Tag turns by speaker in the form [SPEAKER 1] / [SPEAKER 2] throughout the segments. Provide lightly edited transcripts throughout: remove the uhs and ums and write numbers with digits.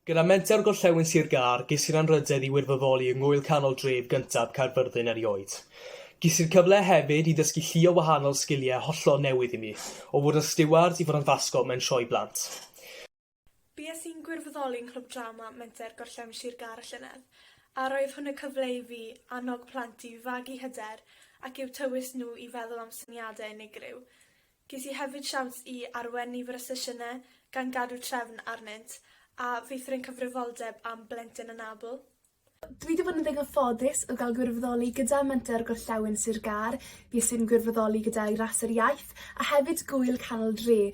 [SPEAKER 1] Gyda Menter Gorllewin Sir Gâr, ges i'r anrhydedd i wirfoddoli yng Ngŵyl Canol Dref gyntaf Caerfyrddin erioed. Ges i'r cyfle hefyd i ddysgu llu o wahanol sgiliau hollol newydd i mi, o fod yn stiward i fod yn fasgot mewn sioe blant.
[SPEAKER 2] Bues i'n gwirfoddoli yng Nghlwb Drama Menter Gorllewin Sir Gâr y llynedd, a roedd hwn y cyfle i fi annog plant i fagu hyder ac i'w tywys nhw i feddwl am syniadau unigryw. Ges i hefyd siawns i arwain nifer o sesiynau, gan gadw trefn arnynt, a feithrin cyfrifoldeb am blentyn anabl.
[SPEAKER 3] Dwi 'di bod yn ddigon ffodus o gael gwirfoddoli gyda Menter Gorllewin Sir Gâr, fues i'n gwirfoddoli gyda Ras yr Iaith a hefyd Gŵyl Canol Dre.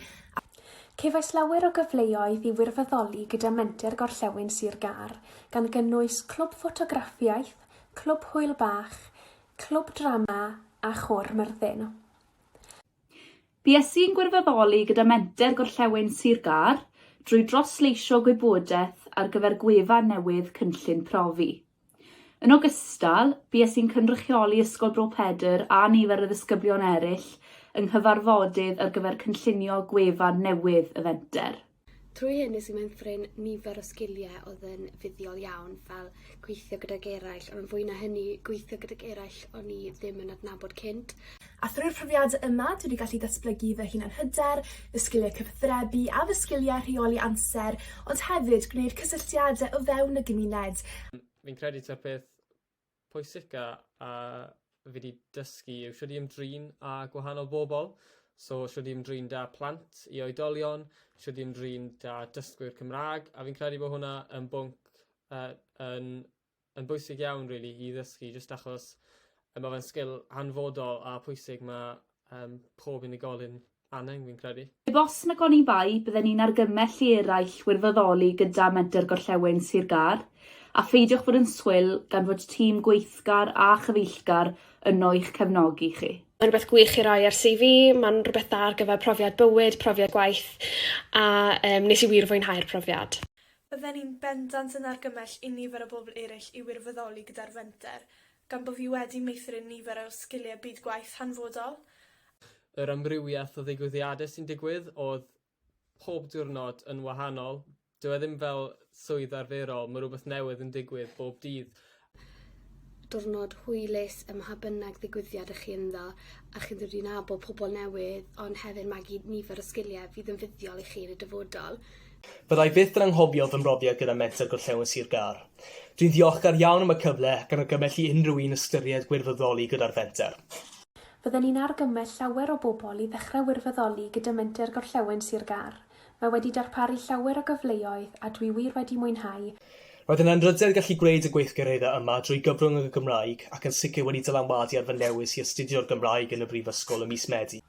[SPEAKER 4] Cefais lawer o gyfleoedd i wirfoddoli gyda Menter Gorllewin Sir Gâr, gan gynnwys Clwb Ffotograffiaeth, Clwb Hwyl Bach, Clwb Drama a Chôr Myrddin.
[SPEAKER 5] Bues i'n gwirfoddoli gyda Menter Gorllewin Sir Gâr drwy drosleisio gwybodaeth ar gyfer gwefan newydd Cynllun Profi. Yn ogystal, bues i'n cynrychioli Ysgol Bro Pedr a nifer o ddisgyblion eraill yng nghyfarfodydd ar gyfer cynllunio gwefan newydd y Fenter.
[SPEAKER 6] Trwy hyn nes i meithrin nifer o sgiliau oedd yn fuddiol iawn fel gweithio gydag eraill ond yn fwy na hynny gweithio gydag eraill o'n i ddim yn adnabod cynt.
[SPEAKER 3] A thrwy'r profiadau yma dwi wedi gallu datblygu fy hunanhyder, fy sgiliau cyfathrebu a fy sgiliau rheoli amser ond hefyd gwneud cysylltiadau o fewn y gymuned.
[SPEAKER 7] Fi'n credu ta'r peth pwysica a fi 'di dysgu yw shwd i ymdrin â gwahanol bobl. So shwd i ymdrin 'da plant i oedolion, shwd i ymdrin 'da dysgwyr Cymra'g, a fi'n credu bo' hwnna yn bwnc yy yn yn bwysig iawn rili i ddysgu jyst achos yy ma' fe'n sgil hanfodol a pwysig ma' yym pob unigolyn angen fi'n credu.
[SPEAKER 5] Heb os nac oni bai, bydden ni'n argymell i eraill wirfoddoli gyda Menter Gorllewin Sir Gâr, a pheidiwch fod yn swil gan fod tîm gweithgar a chyfeillgar yno i'ch cefnogi chi.
[SPEAKER 8] Mae'n rhywbeth gwych i roi ar CV, mae'n rhywbeth dda ar gyfer profiad bywyd, profiad gwaith, a yym nes i wir fwynhau'r profiad.
[SPEAKER 2] Bydden i'n bendant yn argymell i nifer o bobl eraill i wirfoddoli gyda'r fenter, gan bo fi wedi meithrin nifer o sgiliau byd gwaith hanfodol.
[SPEAKER 7] Yr amrywiaeth o ddigwyddiadau sy'n digwydd, o'dd pob diwrnod yn wahanol. Dyw e ddim fel swydd arferol, ma' rwbeth newydd yn digwydd bob dydd.
[SPEAKER 6] Diwrnod hwylus ym mha bynnag ddigwyddiad 'ych chi ynddo a chi'n dod i nabod pobol newydd ond hefyd magu nifer o sgilie fydd yn fuddiol i chi yn y dyfodol.
[SPEAKER 1] Fyddai byth yn anghofio fy mhrofiad gyda Menter Gorllewin Sir Gâr. Dwi'n ddiolchgar iawn am y cyfle ac yn argymell i unrhyw un ystyried gwirfoddoli gyda'r fenter.
[SPEAKER 4] Fydden i'n argymell llawer o bobl i ddechrau wirfoddoli gyda Menter Gorllewin Sir Gâr. Mae wedi darparu llawer o gyfleoedd a dwi wir wedi mwynhau.
[SPEAKER 1] Roedd yn anrhydedd gallu gwneud y gweithgareddau yma drwy gyfrwng y Gymraeg ac yn sicr wedi dylanwadu ar fy newis i astudio'r Gymraeg yn y Brifysgol ym mis Medi.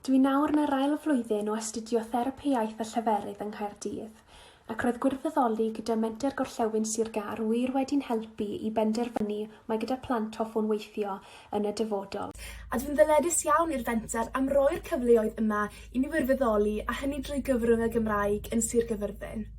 [SPEAKER 4] Dwi nawr yn yr ail flwyddyn o astudio Therapi Iaith a Lleferydd yng Nghaerdydd, ac roedd gwirfoddoli gyda Menter Gorllewin Sir Gâr wir wedi'n helpu i benderfynu mai gyda plant hoffwn weithio yn y dyfodol.
[SPEAKER 3] A dwi'n ddyledus iawn i'r Fenter am roi'r cyfleoedd yma i mi wirfoddoli a hynny drwy gyfrwng y Gymraeg yn Sir Gaerfyrddin.